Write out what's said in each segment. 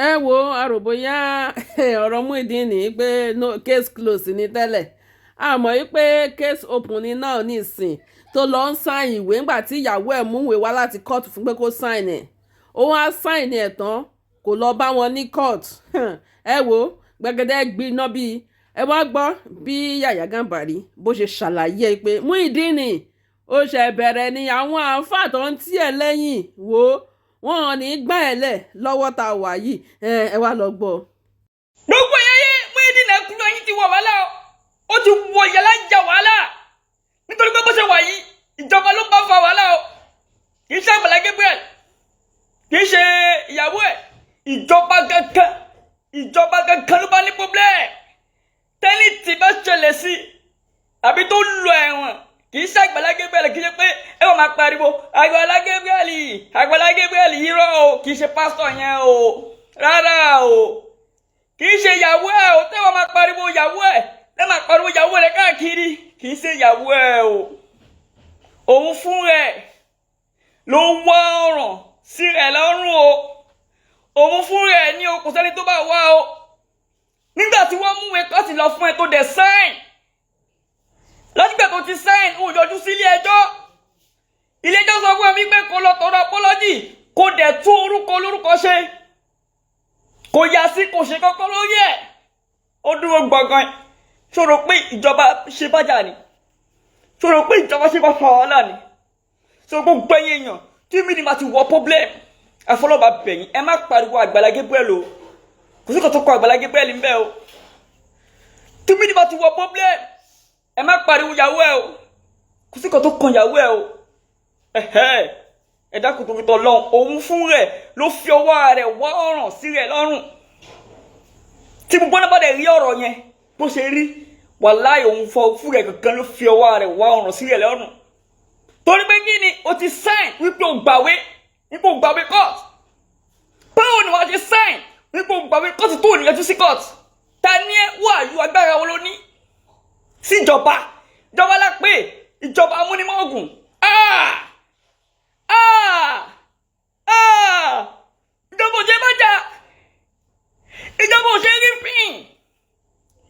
Ẹ wo, àròbóyá ọ̀rọ̀ Muyideen ní pé no case close ní tẹ́lẹ̀, àmọ́ yìí pé case open ní náà nísìn tó lọ ń sign ìwé ńgbà tí ìyàwó ẹ̀ mú ìwé wá láti court fún pé kó sign ẹ̀. Ó wá sign ẹ̀ tán, kò lọ bá wọn ní court. Ẹ wo, gbẹgẹdẹ gbiná. Bíi ẹ wá gbọ́ bí Yàyà Gàmbàrí bó ṣe ṣàlàyé pé Muyideen ó ṣe bẹ̀rẹ̀ ni, àwọn àáfàá tó ń tì ẹ́ lẹ́yìn wò wọn ò ní gbà ẹ́ lẹ̀ lọ́wọ́ tá a wà yìí. Ẹ wá lọ gbọ́. Gbogbo ẹ̀yẹ Muyideen ẹkùnrin ẹ̀yìn ti wọ wàhálà, ó ti wọ yàrá ń jà wàhálà, nítorí pé bó ṣe wà yìí, ìjọba ló bá fa wàhálà o. Kì í ṣe Àgbàlá Gabriel, kì í ṣe ìyàwó ẹ̀, ìjọba gangan, ìjọba gangan ló bá ní problem. Tẹ́lí bá ṣẹlẹ̀ sí àbí tó lọ ẹ̀wọ̀n, kì í ṣe Àgbàlá Gabriel. Kì í ṣe pé ẹ wọ́n máa pariwo Àgbàlá Gabriel, Àgbàlá Gabriel. Irọ́ o, kì í ṣe pásítọ̀ yẹn o, rárá o. Kì í ṣe ìyàwó ẹ o tẹ́wọ́n máa pariwo ìyàwó ẹ, tẹ́ máa pariwo ìyàwó rẹ káàkiri. Kì í ṣe ìyàwó ẹ o. Òun fún rẹ ló wá ọ̀ràn sí rẹ̀ lọ́rùn o. Òun fún rẹ̀ ní o, kò sẹ́ni tó bá wá o. Nígbà tí wọ́n mú ìwé kọ́ọ̀tì lọ fún ẹ tó dẹ̀ sign, látìgbà tó ti sign, ó yọjú sí ilé ẹjọ́. Ilé ẹjọ́ sọ fún ẹ wípé kó lọ tọrọ apology, kó dẹ̀ tún orúkọ olórúkọ ṣe. Kò yá sí, kò ṣe kọ́kọ́ lórí ẹ̀. Ó dúró gbọ̀ngàn. Ṣòro pé ìjọba ṣe bájà ni, ṣòro pé ìjọba ṣe bá fa wàhálà ni. Ṣòro gbogbo ẹ̀yin èèyàn tí mi ni màá ti wọ problem àfọlọ́ba bẹ̀yìn, ẹ má pariwo Àgbàlá Gabriel o. Kò sí kò tó kọ Àgbàlá Gabriel ń bẹ o. Tí mi ni màá ti wọ problem, ẹ má pariwo ìyàwó ẹ o. Kò sí kò tó kan ìyàwó ẹ o. Ẹ̀hẹ́, ẹ dákun tó fi tọ̀ lọ́hùn. Òun fún rẹ̀ ló fi ọwọ́ rẹ̀ wá ọ̀ràn sí rẹ̀ lọ́rùn. Tí gbogbo náà bá dẹ̀ rí ọ̀rọ̀ yẹn bó ṣe rí, wàláì, òun fọ fún rẹ̀ kankan ló fi ọwọ́ rẹ̀ wá ọ̀ràn sí rẹ̀ lọ́rùn. Torí pé kí ni? O ti sign wípé o gbàwé, wípé o gbàwé court. Báwo ni wàá ṣe sign wípé o gbàwé court tó ò ní yọjú sí court? Ta ni ẹ wà yú? Agbára wo ló ní síjọba? Ìjọba la pé ìjọba amúnimọ́ọ̀gùn. Ah ah ah! Ìjọba ò ṣe bá jà, ìjọba ò ṣe rí fín,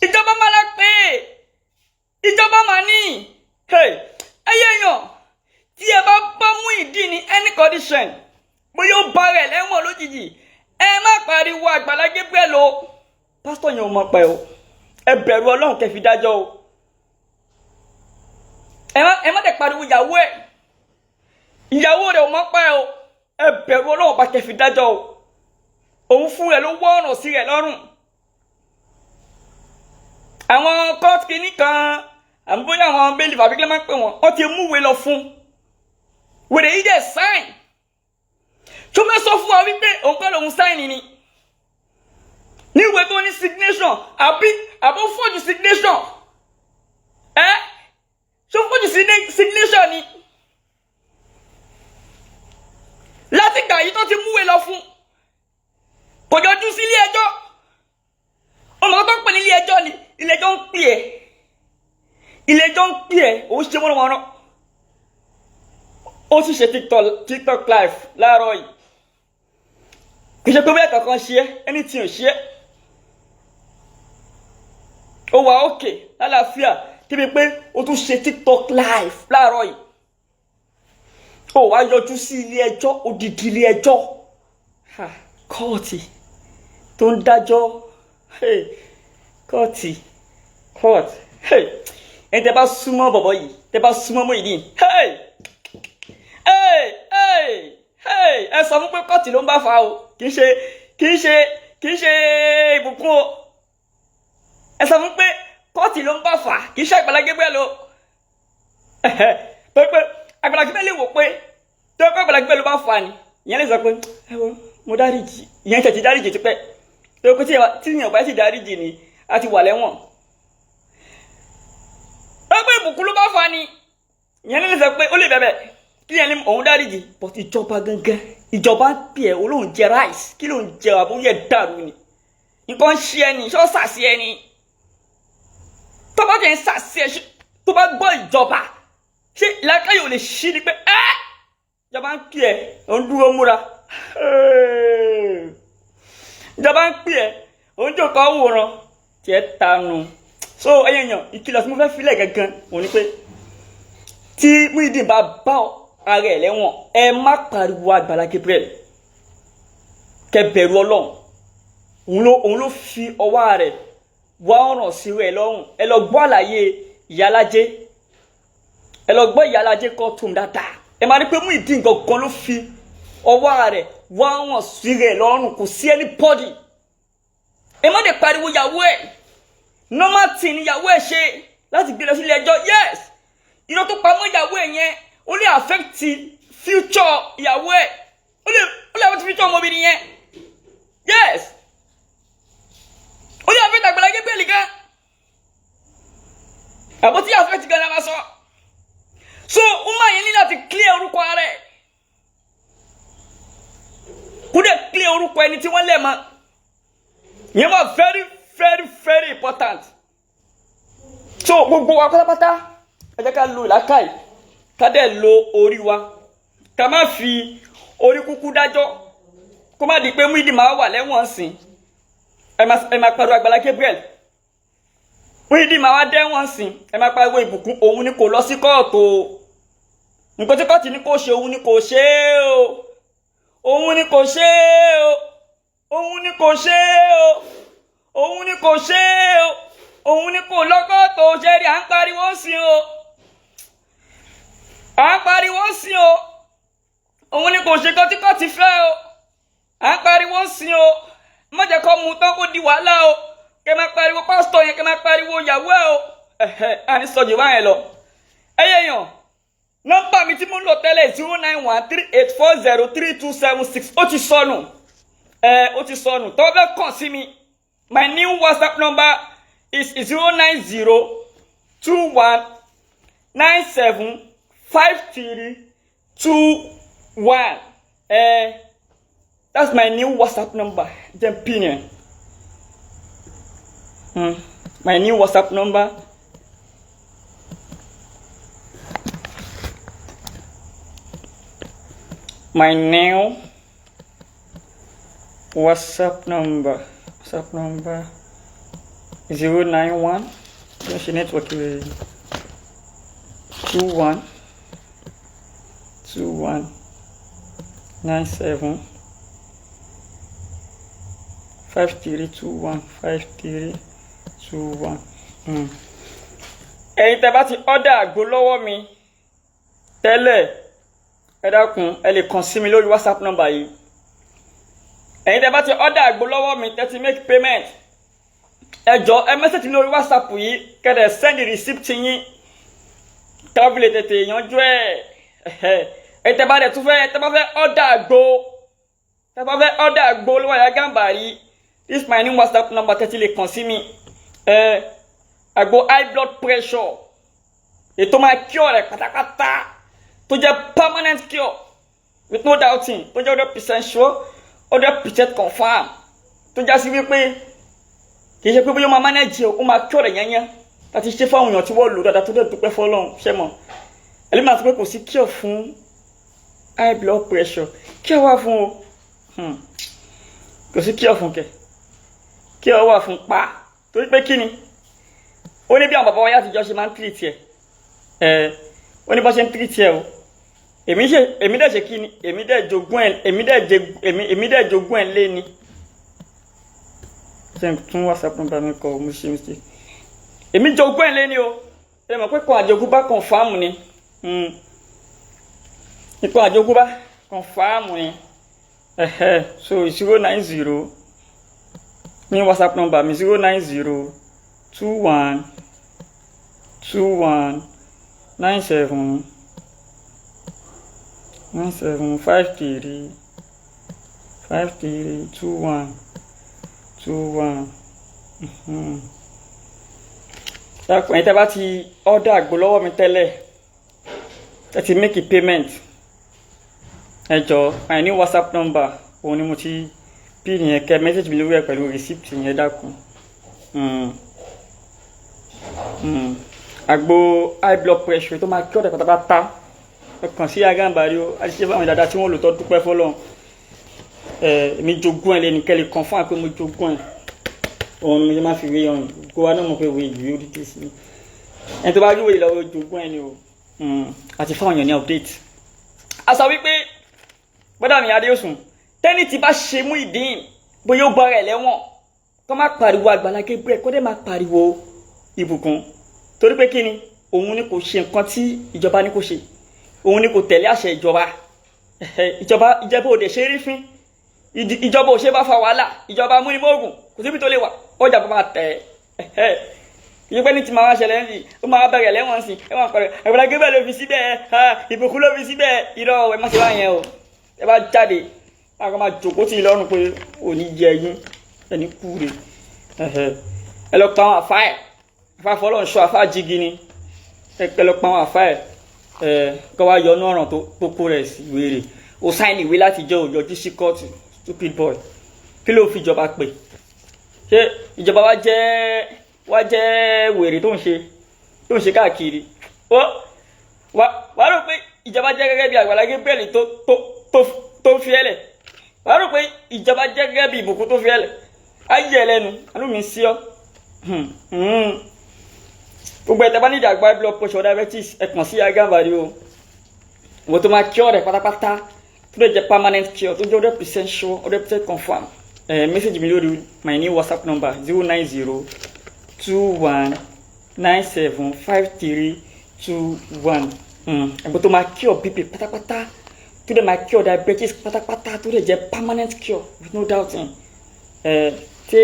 ìjọba máa la pé ìjọba máa ní. Ẹyẹ èèyàn tí ẹ bá bá Muyideen ní any condition, bóyá ó bá rẹ̀ lẹ́wọ̀n lójijì, ẹ má pariwo Àgbàlá Gabriel o. Pásítọ̀ yẹn ò mọ̀ pẹ́ o. Ẹ bẹ̀rù Ọlọ́run kẹ́ fi dájọ́ o. Ẹ má dẹ̀ pariwo ìyàwó ẹ̀, ìyàwó rẹ̀ ò mọ̀ pẹ́ o. Ẹ bẹ̀rù Ọlọ́run bá kẹ́ fi dájọ́ o. Òun fún rẹ̀ ló wọ́ ọ̀ràn sí rẹ̀ lọ́rùn. Àwọn kóòtù kìíní kan, àbí bóyá àwọn bailiff, àbí kí ló máa ń pè wọ́n, wọ́n ti múwèé lọ fún wèrè yìí dẹ̀ sign. Tó fẹ́ sọ fún wa wípé òun kọ́ lòun sign ni níwèé tó ní signation, àbí àbó forge signation ẹ? Ṣó forge signation ni? Látìgbà yìí tó ti múwèé lọ fún, kò yọjú sí ilé ẹjọ́. Ọmọ tó ń pè ní ilé ẹjọ́ ni ilé ẹjọ́ ń pè ẹ́, ilé ẹjọ́ ń pè ẹ́. Òun ṣe mọ́nàmọ́ná, ó sì ṣe TikTok live láàárọ̀ yìí. Kì í ṣe pé bóyá kankan ṣe é, anything ò ṣe é. Ó wà òkè lálàáfíà débi pé ó tún ṣe TikTok live láàárọ̀ yìí. Ó wá yọjú sí ilé ẹjọ́, odidi ilé ẹjọ́, kóòtù tó ń dájọ́, kóòtù, kóòtù. Ẹni tẹ́ bá súnmọ́ bọ̀bọ̀ yìí, tẹ́ bá súnmọ́ Muyideen, hey hey hey hey, ẹ sọ fún pé kóòtù ló ń bá fa o. Kì í ṣe ìbùkún o. Ẹ sọ fún pé kóòtù ló ń bá fà, kì í ṣe Àgbàlá Gabriel o. Pé Àgbàlá Gabriel lè wò pé tó pé Àgbàlá Gabriel ló bá fà ni, ìyẹn lè sọ pé ẹ wo, mo dáríjì. Ìyẹn tẹ̀ ti dáríjì tipẹ́. Tó pé tí ìyẹn bá ti dáríjì ni, a ti wà lẹ́wọ̀n. Pé ìbùkún ló bá fà ni, ìyẹn lè sọ pé ó lè bẹ̀bẹ̀ kí ìyẹn ní òun dáríjì. But ìjọba gangan, ìjọba ń pè ẹ́, olóhùn jẹ rice, kí ló ń jẹ? Àbúyẹ dàrú ni, nǹkan ń ṣe ẹ ní ṣọ́ sàṣì ẹ ní tó bá jẹ́ ń sàṣì ẹ. Tó bá gbọ́ ìjọba, ṣé ìlàkàyè ò lè ṣí ni pé ẹ́ ìjọba ń pè ẹ́, ò ń dúró múra? Ìjọba ń pè ẹ́, òun jòkó wòran tiẹ̀ tanu. So ẹ̀yin èèyàn, ìkìlọ̀ tí mo fẹ́ filẹ̀ gangan òun ni pé tí Muyideen bá bá ara ẹ̀ lẹ́wọ̀n, ẹ má pariwo Àgbàlá Gabriel, kẹ́ bẹ̀rù Ọlọ́run. Òun ló fi ọwọ́ rẹ̀ wá ọ̀ràn sí rẹ̀ lọ́rùn. Ẹ lọ gbọ́ àlàyé ìyálájé, ẹ lọ gbọ́ ìyálájé kọ́ tó ń dáadáa. Ẹ máa rí pé Muyideen gangan ló fi ọwọ́ rẹ̀ wá ọ̀ràn sí rẹ̀ lọ́rùn. Kò sí anybody. Ẹ má dé pariwo ìyàwó ẹ̀. Normal thing ni ìyàwó ẹ̀ ṣe láti gbé lọ sílé ẹjọ́. Yes, irọ́ tó pamọ́ ìyàwó ẹ̀ yẹn, ó lè affect future ìyàwó ẹ̀, ó lè affect future ọmọbìnrin yẹn. Yes, ó lè affect Àgbàlá Gabriel gan, àbó tí affect gan la máa sọ. So woman yẹn ní láti clear orúkọ ara ẹ̀, kó dẹ̀ clear orúkọ ẹni tí wọ́n lẹ̀ mọ́ yẹn wà very very very important. So gbogbo wa pátápátá, ẹ jẹ́ ká lo ìlàkàì, ká dẹ̀ lo orí wa, ká má fi orí kúkú dájọ́, kó má di pé Muyideen máa wà lẹ́wọ̀n sìn, ẹ máa pariwo Àgbàlá Gabriel. Muyideen máa wá dẹ́wọ̀n sìn, ẹ máa pariwo Ìbùkún. Òun ni kò lọ sí kóòtù o. Nǹkan tí kóòtù ní kò ṣe, òun ni kò ṣe é o. Òun ni kò ṣe é o. Òun ni kò ṣe é o. Òun ni kò ṣe é o. Òun ni kò lọ kóòtù. Ṣe rí, à ń pariwo sí o, à ń pariwo sí o. Òun ni kò ṣe kọ́ tí kóòtù fẹ́ o. À ń pariwo sí o. Má jẹ́ kó mu tán kó di wàhálà o. Kẹ́ máa pariwo pásítọ̀ yẹn, kẹ́ máa pariwo ìyàwó ẹ̀ o. Ẹ̀hẹ̀, àní sọ̀jù báyẹn lọ. Ẹyẹ yàn, nọ́mbà mi tí mo ń lò tẹ́lẹ̀, 09138403276, ó ti sọnù. Ẹ ó ti sọnù. Tó fẹ́ kàn sí mi, my new WhatsApp number is 09021975321. Ẹ that's my new WhatsApp number. Jẹ́ pin yẹn. My new WhatsApp number. My new WhatsApp number. WhatsApp number 091. Ṣe network rẹ̀ 21 21 97 53 21 53 21. Ẹ̀yin tẹ́ bá ti order àgbo lọ́wọ́ mi tẹ́lẹ̀, ẹ dákun, ẹ lè kàn sí mi lórí WhatsApp number yìí. Ẹ̀yin tẹ́ bá ti order àgbo lọ́wọ́ mi, tẹ́ ti make payment, ẹ jọ, ẹ message mi lórí WhatsApp yìí, kẹ́ dẹ̀ send receipt yín, kábílẹ̀ tètè yanjú ẹ̀. Ẹ tẹ́ bá dẹ̀ tún fẹ́, tẹ́ bá fẹ́ order àgbo, tẹ́ bá fẹ́ order àgbo lọ́wọ́ Ìyá Gàmbàrí, this my new WhatsApp number tẹ́ ti lè kàn sí mi. Ẹ àgbo high blood pressure, ètò máa cure rẹ̀ pátápátá, tó jẹ́ permanent cure with no doubting, tó jẹ́ 100% sure, 100% confirm, tó já sí wípé kì í ṣe pé bóyá ó máa manage o, ó máa cure rẹ̀ yányán, láti ṣe fáwọn èèyàn tí wọ́n lò dáadáa, tó dẹ̀ dúpẹ́ fọlọ́run. Ṣẹ́ mọ̀ ẹlẹ́mìí àti pé kò sí cure fún high blood pressure. Cure wà fún o. Kò sí cure fún kẹ, cure wà fún pa. Torí pé kí ni? Ó ní bí àwọn bàbá wa yàtijọ́ ṣe máa ń treat ẹ̀. Ẹ̀ ó ní bá ṣe ń treat ẹ̀ o. Èmi ṣe, èmi dẹ̀ ṣe kí ni, èmi dẹ̀ jogún ẹ̀, èmi dẹ̀ jẹ, èmi dẹ̀ jogún ẹ̀ lé ni. Ṣé n tún WhatsApp number mi kọ? Mo ṣe mistake. Èmi jogún ẹ̀ lé ni o. Ẹ mọ̀ pé kan àjogúnbá confirm ni. Ikọ̀ àjogúnbá confirm ni. Ẹ̀hẹ́, so 090 ní WhatsApp number mi, 09021219797 53 53 21 21. Dákun, ẹ̀yin tẹ́ bá ti order àgbo lọ́wọ́ mi tẹ́lẹ̀, ẹ ti make a payment, ẹ jọ, my new WhatsApp number òun ni mo ti pin yẹn, kẹ́ message mi lórí ẹ̀ pẹ̀lú receipt yẹn. Dákun. Àgbo high blood pressure tó máa kí ọ̀dẹ̀ pátápátá, ẹ kàn sí Ìyá Gàmbàrí o. A ti ṣe fáwọn dáadáa tí wọ́n lò tọ́ dúpẹ́ fọlọ́run. Ẹ èmi jogún ẹ lẹ́nu kẹ́lẹ́ kan fún wa pé mo jogún ẹ. Òun ni mo ṣe máa fi wé ọyàn gbogbo wa náà mọ̀ pé ìwé ìwé odidi sí ni. Ẹni tó bá rí ìwé lọ́wọ́, jogún ẹ ni o. Àti fáwọn èèyàn ní update. A sọ wípé bọ́dà mi Adéòsùn tẹ́ni tí bá ṣe Muyideen, bóyá ó bọ́ rẹ̀ lẹ́wọ̀n, kó má pariwo Àgbàlá Gabriel, kó dẹ̀ má pariwo Ìbùkún, torí pé kí ni? Òun ni kò ṣe nǹkan tí ìjọba ní kò ṣe, òun ni kò tẹ̀lé àṣẹ ìjọba. Ìjọba ò dẹ̀ ṣe rí fín, ìjọba ò ṣe bá fa wàhálà, ìjọba amúnimóògùn, kò síbi tó lè wà, ọjà bá máa tẹ̀ ẹ́. Ìyẹ́pẹ́ ní ti máa wá ṣẹlẹ̀ ń sìn, ó máa bẹ̀rẹ̀ lẹ́wọ̀n sí, ẹ máa pẹ̀rẹ̀ Àgbàlá Gabriel ló fi síbẹ̀, Ìbùkún ló fi síbẹ̀. Irọ́, ẹ má ṣe bá yẹn o. Ẹ bá jáde, bákan máa jòkó tì í lọ́rùn pé òní jẹ ẹyún ẹni kú re. Ẹ lọ pa àwọn àfa ẹ, àfa fọlọ́nṣọ́, àfa jígi ni. Ẹ lọ pa àwọn àfa ẹ, kọ́ wá yọ ọ́nú ọ̀ràn tó kó rẹ̀ sí. Wèrè, ó sign ìwé láti jẹ́ òyọjú sí kóòtù. Stupid boy, kí ló fi ìjọba pè? Ṣé ìjọba wa jẹ́ wèrè tó ń ṣe káàkiri? Ó wà rò pé ìjọba jẹ́ gẹ́gẹ́ bí Àgbàlá Gabriel tó fi ẹlẹ̀. Wà rò pé ìjọba jẹ́ gẹ́gẹ́ bí Ìbùkún tó fi ẹlẹ̀. Á yẹ ẹ lẹ́nu, àánú mi sí ọ. Gbogbo ẹ̀tẹ̀ bá ní ìdàgbà blood pressure, diabetes, ẹ kàn sí Agambari o. Wọ́n tó máa cure rẹ̀ pátápátá, tó lè jẹ́ permanent cure, tó jẹ́ 100% sure, 100% confirm. Ẹ message mi lórí my new WhatsApp number, 09021975321. Ẹ̀gbọ́n tó máa cure BP pátápátá, tó lè máa cure diabetes pátápátá, tó lè jẹ́ permanent cure with no doubting. Ẹ tí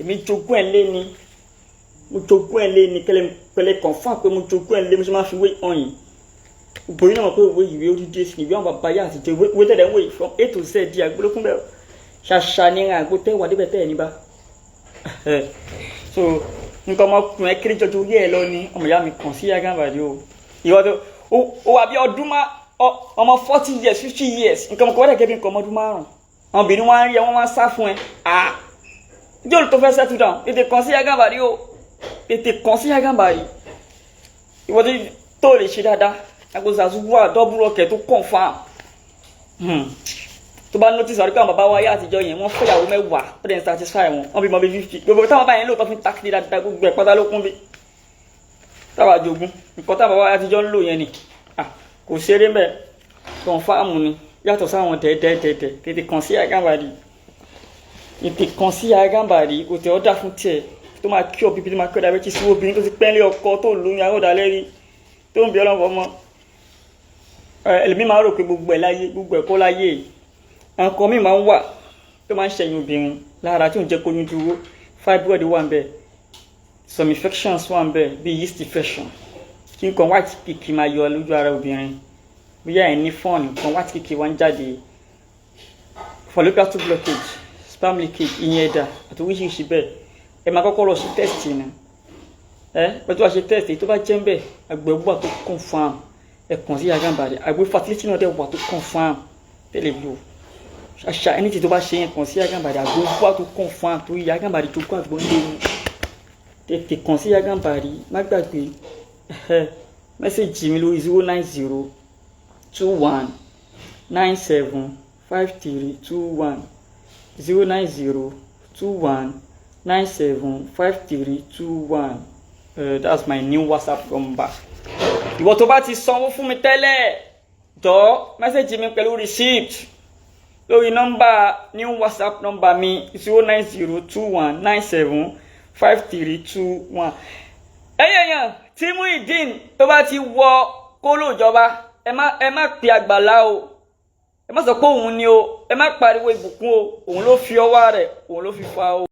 èmi jogún ẹ̀ lé ni, mo jogún ẹ̀ lé ni, kẹlẹ́ kẹlẹ́ confirm pé mo jogún ẹ̀ lé. Mo ṣe máa fi wé ọyìn gbogbo yín náà mọ̀ pé ìwé ìwé odidi sí ìwé àwọn bàbá yá àtijọ́. Ìwé tẹ̀lé ń wé from A to Z di àgbélókún bẹ́ẹ̀. Ṣàṣà ní àgbo tẹ́ wà débẹ̀ tẹ́ ẹ̀ níbà. So nǹkan ọmọkùnrin ẹ kéré jọjọ orí ẹ lọ ni, ọmọ ìyá mi, kàn sí Agambari o. Ìwọ tó ó wà bí ọdún má ọmọ 40 years, 50 years, nǹkan ọmọkùnrin wọ́n dẹ̀ gẹ́gẹ́ bí nǹkan ọmọ ọdún 5, àwọn obìnrin wọn á rí ẹ, wọ́n máa ń sá fún ẹ. Ah, yóò tó fẹ́ settle down, tètè kàn sí Agambari o, tètè kàn sí Agambari. Ìwọ tó lè ṣe dáadáa, agbóza wà double rocket tó confirm. Tó bá notice àdúgbò, àwọn bàbá wa ayé àtijọ́ yẹn, wọ́n fẹ́yàwó 10, ó dẹ̀ ń satisfy wọn, wọ́n bímọ bí 50. Gbogbo táwọn bá yẹn lò tó fi ń takiri dáadáa, gbogbo ẹ̀ pátá ló kún bí táwa jogún. Nǹkan táwọn bàbá wa àtijọ́ ń lò yẹn ni kò ṣeré mbẹ́, confirm ni, yàtọ̀ sáwọn dẹ́dẹ́dẹ́dẹ́. Tètè kàn sí Agambari, tètè kàn sí Agambari. Kò tẹ̀ ọ́ dà fún tiẹ̀ tó máa kí ọ bíbí, tó máa kí ọ diabetes sí. Obìnrin tó ti pẹ́ńlé ọkọ, tó lóyún arọ́dàlẹ́rí, tó ń bí ọlọ́run ọmọ ẹlòmíì, máa ń rò pé gbogbo ẹ̀ láyé, gbogbo ẹ̀ kọ́ láyé. Àwọn kan míì máa ń wà tó máa ń ṣẹ̀yìn obìnrin lára tí ò ń jẹ́ kóyún dúró. Fibroid wà ń bẹ̀, some infections wà ń bẹ̀, bíi yeast infection, kí nǹkan white cake máa yọ lójú ara obìnrin, bóyá ẹ̀ ní fọ́ọ̀nù, nǹkan white cake wá ń jáde, fallopian tube blockage, sperm leakage, ìyẹn ẹ̀dà àti oríṣiríṣi bẹ́ẹ̀. Ẹ máa kọ́kọ́ lọ sí test ni. Ẹ pẹ́ tó wá ṣe test, èyí tó bá jẹ́ ń bẹ̀, àgbẹ̀ wà tó confirm. Ẹ kàn sí Agambari. Àgbo fertility náà dẹ̀ wà tó confirm tẹ́lẹ̀ lò. Ṣàṣà ẹni tí tó bá ṣe yẹn, kàn sí Agambari. Àgbo wà tó confirm, tó yẹ Agambari tó kó àgbo ńlẹ̀ ni. Tètè kàn sí Agambari. Má gbàgbé, message mi lórí 09021975321, 09021975321. That's my new WhatsApp number. Ìwọ tó bá ti sanwó fún mi tẹ́lẹ̀, jọ̀ọ́, message mi pẹ̀lú receipt lórí nọ́mbà new WhatsApp number mi, 09021975321. Ẹ̀yin èèyàn, tí Muyideen tó bá ti wọ kóló ìjọba, ẹ má pe Àgbàlá o, ẹ má sọ pé òun ni o, ẹ má pariwo Ìbùkún o. Òun ló fi ọwọ́ rẹ̀, òun ló fi fa o.